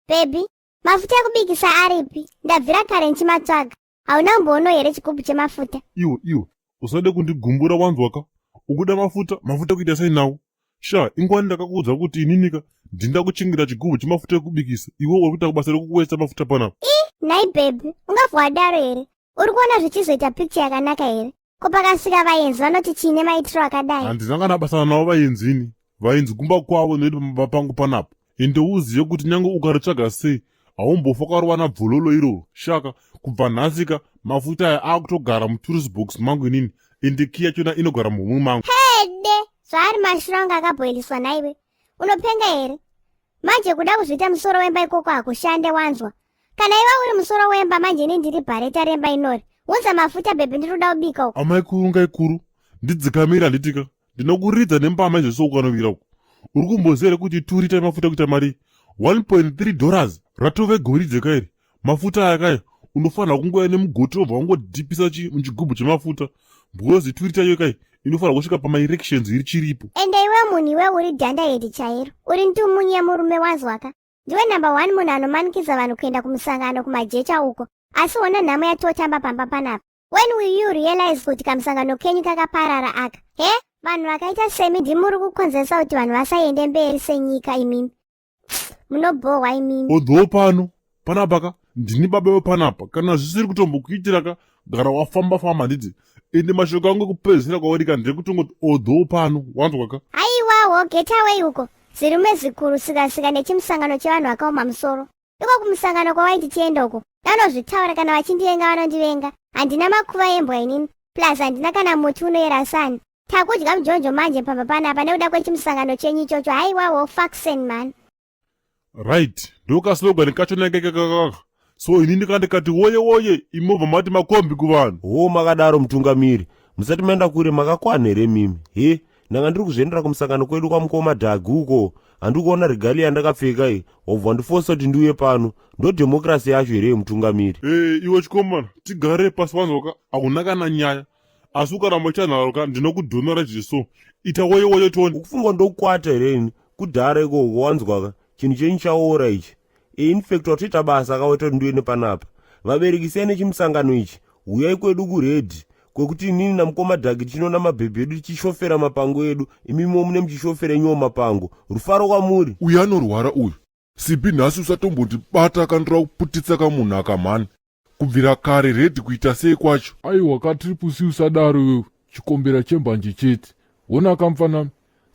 Baby, mafuta ekubikisa aripi? Ndabvira kare nchimatsvaga. Hauna kumboono here chigubhu chemafuta? Iwe iwe, usade kundigumbura wanzwaka. Ukuda mafuta, mafuta kuita sei nawo? Sha, ingwani ndakakuudza kuti ininika ndinda kuchengeta chigubhu chemafuta ekubikisa. Iwe uri kuita basa rekuwesta mafuta panapa. Nhai baby, ungabva wadaro here? Uri kuona zvichizoita picture yakanaka here? Ko pakasvika vaenzi vanoti chiine maitiro akadai? Handina kana basa navo vaenzini. Vaenzi kumba kwavo noiti pamba pangu panapa. Ende uzive kuti nyange ukaritsvaga sei haumbofa ukarowana bvololo iroro. Shaka, kubva nhasika mafuta aya akutogara mutourist box mangu inini. Ende kiya yachona inogara muhomwe mangu. Hede, zvaari mashura anga akabhoiliswa nhaiwe. Unopenga here? Manje kuda kuzviita musoro wemba ikoko hakushande wanzwa. Kana iwe uri musoro wemba manje ini ndiri bhareta remba inori. Unza mafuta baby ndiri kuda kubika uko. Amai kuru ngaikuru, ndidzikamira handitika. Ndinokuridza nembama izvozvo ukanovira uko. Uri kumboziva here kuti 2 rita yemafuta kuita mari $1.3 ratove goridhe kairi. Mafuta aya kaya unofanira kungouya nemugoti wobva wangodhipisa muchigubhu chemafuta because 2 rita iyo kai inofanira kusvika pamaerections iri chiripo. Ende iwe munhu iwe uri dhanda head chairo. Uri ndumunye murume wanzwaka. Ndiwe number 1 munhu anomanikidza vanhu kuenda kumusangano kumajecha uko. Asi wona nhamo yatotamba pamba panapa. When will you realize kuti kamusangano kenyu kakaparara aka? He? Vanhu vakaita semi ndimuri kukonzeresa kuti vanhu vasaende mberi senyika imimi. Munobhohwa imimi. Although pano panapa ka ndini baba wepanapa kana zvisiri kutombokuitira ka gara wafamba famba handiti ende mashoko angu ekupedzisira kwauri ka ndekutongoti although pano wanzwa ka. Haiwawo get away uko. Zirume zikuru sika sika nechimusangano chevanhu vakaoma musoro. Iko kumusangano kwawaiti tiende uko. Vanozvitaura kana vachindivenga vanondivenga. Handina makuva embwa inini. Plus handina kana muti unoyera sani. Takudya mujonjo manje pamba panapa nekuda kwechimusangano chenyu ichocho. Haiwawo faxen man. Right, ndokaslogan kacho nakekekakaka. So ini ndikandikati woye woye imobva mati makombi kuvanhu. Hoo makadaro mutungamiri. Musati maenda kure makakwana here mimi? He, ndanga ndiri kuzviendera kumusangano kwedu kwamukoma Dhagi uko. Handiri kuona regalia yandakapfeka iyi. Wabva wandifosa kuti ndiuye pano. Ndo democracy yacho here mutungamiri? Eh, iwe chikomana, tigare pasi wanzwaka hakuna kana nyaya. Asi ukaramba uchanharuka ndinokudhonora zviso. Ita woye woye tione. Ukufunga ndokukwata here ini? Kudhara ikoko wanzwaka. Chinhu chenyu chaora ichi. In fact watoita basa akawaita kuti ndiuye nepanapa. Vabereki siyai nechimusangano ichi. Huyai kwedu kuredhi kwekuti inini namukoma Dhagi tichinoona mabhebhi edu tichishofera mapango edu imimiwo mune muchishofera enyiwo mapango. Rufaro kwamuri. Uyu anorwara uyu. Sibi nhasi usatombondibata akandira kuputitsa kamunhu aka mhani. Kubvira kare ready kuita sei kwacho. Aiwa ka Triple C usadaro iwewe, chikombera chembanje chete. Hona kamfanami,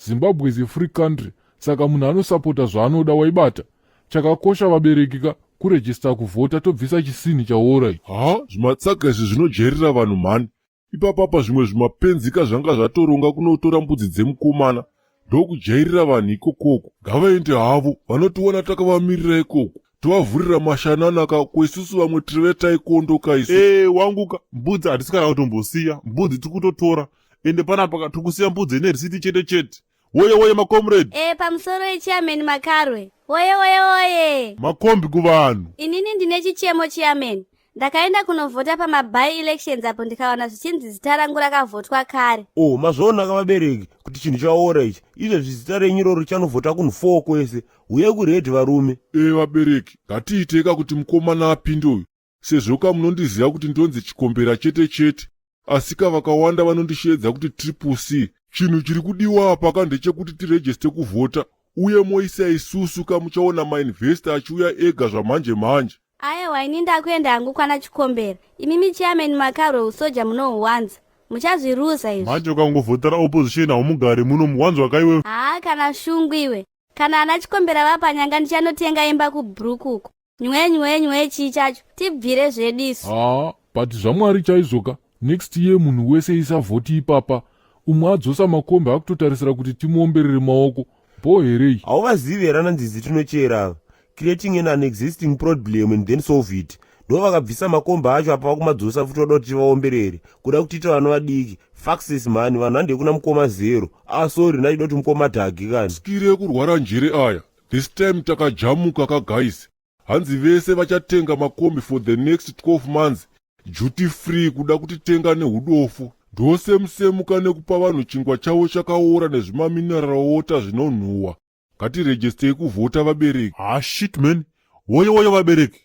Zimbabwe is a free country saka munhu anosapota zvaanoda waibata. Chakakosha vabereki ka kuregister kuvhota tobvisa chisinhi chaora ichi. Haa zvimatsaga izvi zvinojairira vanhu mhani. Ipapapa zvimwe zvimapenzika zvanga zvatoronga kunotora mbudzi dzemukomana ndokujairira vanhu ikokoko. Ngavaende havo vanotiona takavamirira ikoko tovavhurira mashanana ka kwesusu vamwe tiri vetaikondo ka isu. Ee wangu ka mbudzi hatisi kana kutombosiya mbudzi tiri kutotora ende panapa ka tiri kusiya mbudzi ine risiti chete chete. Woye woye macomrade. E pamusoro yechairman Makarwe. Woye woye woye. Makombi kuvanhu. Inini ndine chichemo chairman. Ndakaenda kunovhota pamaby elections apo ndikawana zvichinzi zita rangu rakavhotwa kare. Oh, mazviona ka vabereki kuti chinhu chaora ichi. Izvezvi zita renyu iroro richanovhota kunhu 4 kwese. Huyai kuredhi varume. E vabereki, ngatiitei ka kuti mukomana apinde uyu. Sezvo ka munondiziva kuti ndonzi chikombera chete chete. Asi ka vakawanda vanondisheedza kuti Triple C. Chinhu chiri kudiwa apa ka ndechekuti tirejeste kuvhota uye moisa isusu ka muchaona mainvesta achiuya ega zvamanje manje. Ayewa ini ndakuenda hangu kwana Chikombera. Imimi chairman Makarwe usoja munohuwanza. Muchazviruza izvi. Manje ukangovhotera opposition haumugari muno muwanzwa ka iwe. Haa kana shungu iwe. Kana ana Chikombera vapanyanga ndichanotenga imba kuBrook uko. Nywe nywe nywe chii chacho. Tibvire zvedu isu. Haa but zvaMwari chaizvoka next year munhu wese isa vhoti ipapa. Umwe adzosa makombi akutotarisira kuti timuomberere maoko. Bhoo here iyi? Hauvazivi here ana nzizi tinochera ava? Creating an unexisting problem and then solve it. Ndovakabvisa makombi acho apa vakumadzosa futi vada kuti tivaomberere. Kuda kutiita vana vadiki. Faxes mhani vanhu handei kuna mukoma zero. Ah sorry ndachida kuti mukoma Dhagi kani. Skiri ekurwara njere aya. This time takajamuka ka guys. Hanzi vese vachatenga makombi for the next 12 months duty free kuda kutitenga nehudofo. Ndosemusemuka nekupa vanhu chingwa chavo chakaora nezvimamineral water zvinonhuwa. Ngatirejestei kuvhota vabereki. Haa shit man. Woyo woyo vabereki.